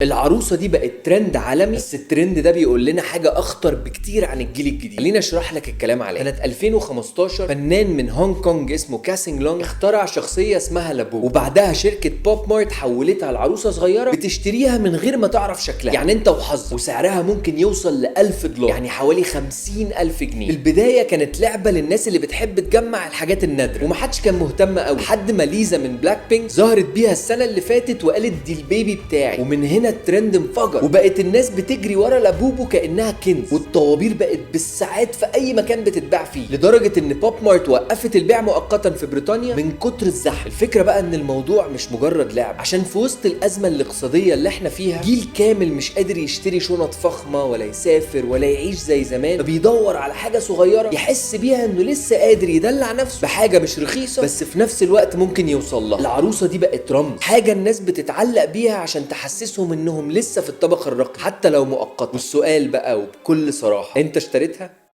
العروسة دي بقت ترند عالمي، بس الترند ده بيقول لنا حاجة اخطر بكتير عن الجيل الجديد. خليني اشرح لك الكلام عليه. سنة 2015 فنان من هونج كونج اسمه كاسينج لونج اخترع شخصية اسمها لابوبو، وبعدها شركة بوب مارت حولتها لعروسه صغيرة بتشتريها من غير ما تعرف شكلها، يعني انت وحظك، وسعرها ممكن يوصل ل 1000 دولار، يعني حوالي 50,000 جنيه. البداية كانت لعبه للناس اللي بتحب تجمع الحاجات النادرة، ومحدش كان مهتم قوي، لحد ما ليزا من بلاك بينك ظهرت بيها السنة اللي فاتت وقالت دي ال baby بتاعي، ومن هنا الترند انفجر وبقت الناس بتجري ورا لابوبو كانها كنز، والطوابير بقت بالساعات في اي مكان بتتباع فيه، لدرجة ان بوب مارت وقفت البيع مؤقتا في بريطانيا من كتر الزحمة. الفكرة بقى ان الموضوع مش مجرد لعب، عشان في وسط الازمة الاقتصادية اللي احنا فيها جيل كامل مش قادر يشتري شنط فخمة ولا يسافر ولا يعيش زي زمان، فبيدور على حاجة صغيرة يحس بيها انه لسه قادر يدلع نفسه بحاجة مش رخيصة بس في نفس الوقت ممكن يوصل لها. العروسة دي بقت رمز، حاجة الناس بتتعلق بيها عشان تحسسهم انهم لسه في الطبقة الراقية حتى لو مؤقتا. والسؤال بقى وبكل صراحة، انت اشتريتها؟